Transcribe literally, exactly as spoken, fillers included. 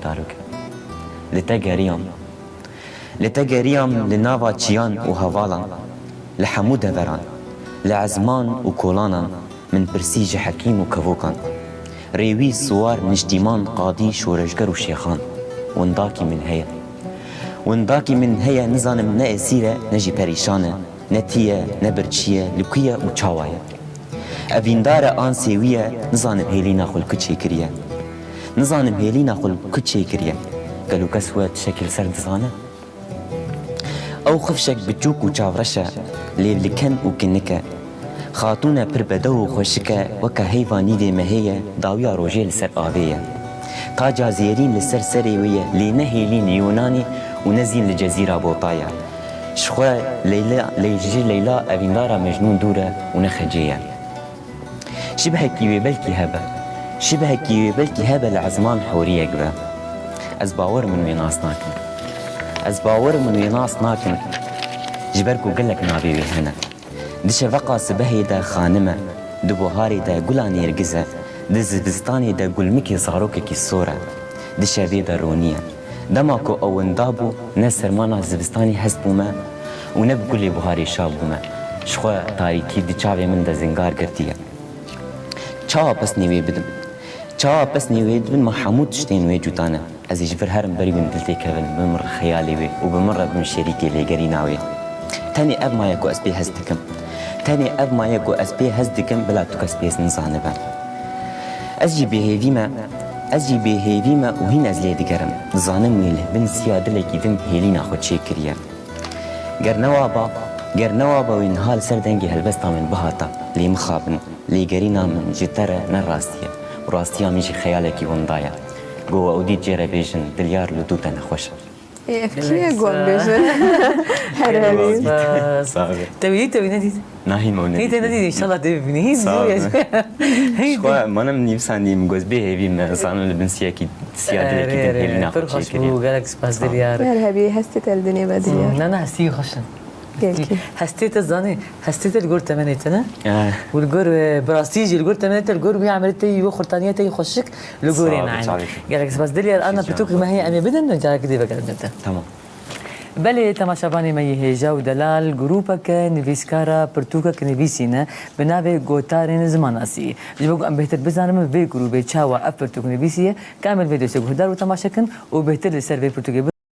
Zarok. Li te geriyam. Li te geriyam li nava çiyan û hevalan, li hemû deveran, li ezman û kolanan min pirsî ji hekîm û kevokan. Rêwî, siwar, niştîman, qadî, şoreşger û şêxan. Windakî min heye. Windakî min heye, nizanim ne esîr e, ne jî perîşan e, ne tî ye, ne birçî ye, li ku ye û çawa ye. Evîndar e an sêwî ye, nizanim hêlîna xwe li ku çêkiriye. Nizanim hêlîna xwe li ku çêkiriye. Gelo kes we tiştekî li ser dizane? Ew xifşek biçûk û çavreş e, lêvliken û kinik e. Xatûne pir bedew û xweşik e, weke heyva nîvê mehê ye, dawiya rojê li ser avê ye. Taca zêrîn li ser serê wê ye, lê ne hêlîn li Yûnanê û ne zîn li Cezîra Bota ye. Ji xwe Leyla, lê ji Leyla evîndara Mecnûn dûr e û ne xecê ye. Şibhekî wê belkî hebe. Şibhekî wê belkî hebe li ezman hewriyek be. Ez bawer min wê nas nakim. Ez bawer min wê nas nakim. Ji ber ku gelek navê wê hene. Di şeveqa sibehê de xanim e. Di buharê de gula nêrgiz e. Di zivistanê de gulmikê zarokekî sor e. Di şevê de ronî ye. Dema ku ew winda bû, ne sermana zivistanê hez bûme û ne bi gulê buharê şa bûme. Ji xwe tarîkî di çavê min de zingar girtiye. Çawa pesnê wê bidim? Çawa pesnê wê dibin, ma hemû tiştên wê cuta ne? Ez ê ji vir herim berî win dil têkevin, bi min re xeyalê wê û bi min re bim şerîkê lêgerîna wê. Tenê ev maye ku ez pê hez dikim. Tenê ev maye ku ez pê hez dikim, bila tu kes pê nizanibe. Ez jî bêhêvî me, ez jî bêhêvî me û hîn ez lê digerim. Dizanim wê li bin siya dilekî din hêlîna xwe çêkiriye. Ger newaba, ger newaba wê niha li ser dengê helbesta min bihata, lê mixabin, lêgerîna min ji te re ne rastî ye. Û rastiya min jî xeyalekî winda ye. Go we ew dît jê re bêjin, dilyar li dû te nexweş e. Ê, ev kî ye got bêjin? Her hebî. Spas. Sağ ol. Te wî, te wî nedît? Na, hîn me Hîn te nedît, înşallah te bibînî. Hîn Sağ ol. Hîn Ji xwe, manim nîvsandî min got bê hêvî me, zanim li bin siyekî, siya dilekî din hêlîna xwe çêkiriye. Pir xweş bû, gelek spas Dilyar. Her hebî hestê te li dinê be Dilyar. Na, na, hestî xweş in. Gelkî. Hestê te zanî, hestê te li gor temenê te ne? Eh. Û li gor, e, bi rastî jî li gor temenê te, li gor wî emirê te yî, wê xurtaniya te yî xweşik li gorê nayne. Sağ ol, çavê te. Gelek spas Dilyar, ana pirtûkê me heye em ê bidin, carekê dê vegerin te. Tamam. Belê, temaşevanê me yê hêja û delal, grûpeke nivîskara pirtûkek nivîsîne bi navê Gotarên Zimannasî. Ji bo ku em bêhtir bizanibin vê grûbê çawa ev pirtûk nivîsiye, ka em li vê dosyê guhdar û temaşe kin û bêhtir li ser vê pirtûkê